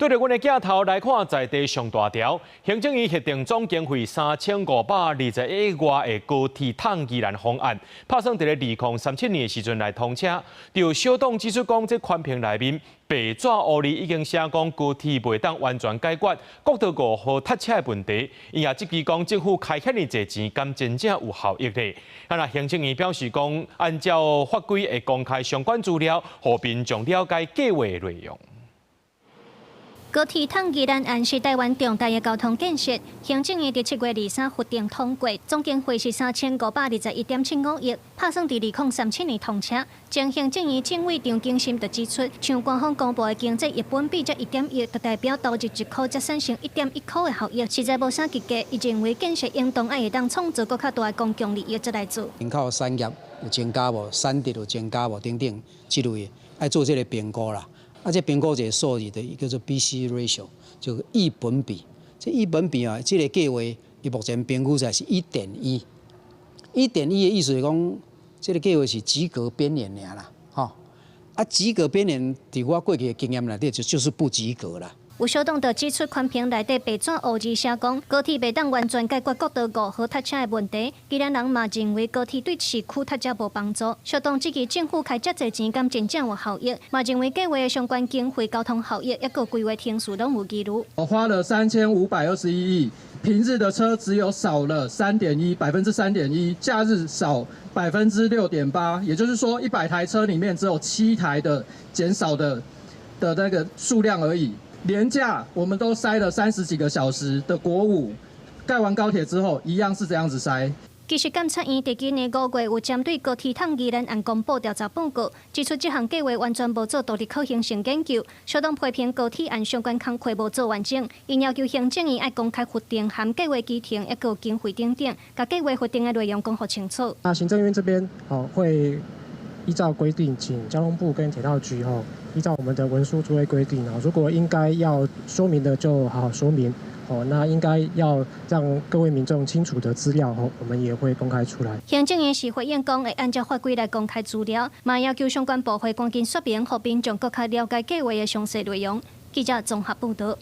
對著阮的鏡頭來看，在地上大條，行政院核定總經費3521億外的高鐵通宜蘭方案，拍算佇咧2037年的時陣來通車。就小黨指出講，這寬頻內面白紙烏字已經寫講高鐵袂當完全解決國道5號塞車的問題。伊也質疑講政府開遐爾濟錢，敢真正有效益咧？啊，若行政院表示講，按照法規會公開相關資料，予民眾了解計劃的內容。高鐵通宜蘭案是台灣重大的交通建設，行政院佇7月23核定通過，總經費是3521.75億，拍算佇2037年通車。前行政院政委張景森就指出，像官方公布的經濟益本比才1.1，就代表投入1箍才產生1.1箍的效益，實在無啥計較。伊認為建設應當愛會當創造閣較大的公共利益，才來做。人口產業有增加無？產值有增加無？等等，這類的愛做這個評估啦。啊，這評估一個數字的叫做 B/C ratio，就益本比。這益本比啊，這個計劃伊目前評估出來是一點一。一點一的意思是講，這個計劃是及格邊緣爾啦，吼。啊，及格邊緣，佇我過去的經驗內底就是不及格啦。有小黨就指出，寬頻內底白紙烏字寫講，高鐵袂當完全解決國道5號塞車的問題。宜蘭人嘛認為高鐵對市區塞車無幫助。小黨質疑政府開遮濟錢，敢真正有效益？嘛認為計劃的相關經費、交通效益，抑閣規劃程序攏有疑慮。我花了3521億，平日的車只有少了三點一3.1%，假日少6.8%，也就是說100台車裡面只有7台的減少的那個數量而已。連假我們都塞了30幾個小時的國五，蓋完高鐵之後一樣是這樣子塞。其實監察院佇今年5月有針對高鐵通宜蘭案公布調查報告，指出這項計劃完全無做獨立可行性研究，相當批評高鐵案相關工課無做完整，𪜶要求行政院愛公開核定含計劃期程，抑閣經費等等，共計劃核定的內容講予清楚。那行政院這邊哦會依照規定，請交通部跟鐵道局吼，依照我們的文書作業規定啊，如果應該要說明的就好好說明，哦，那應該要讓各位民眾清楚的資料，吼，我們也會公開出來。行政院是回應講會按照法規來公開資料，嘛要求相關部會趕緊說明，予民眾閣較了解計劃的詳細內容。記者綜合報導。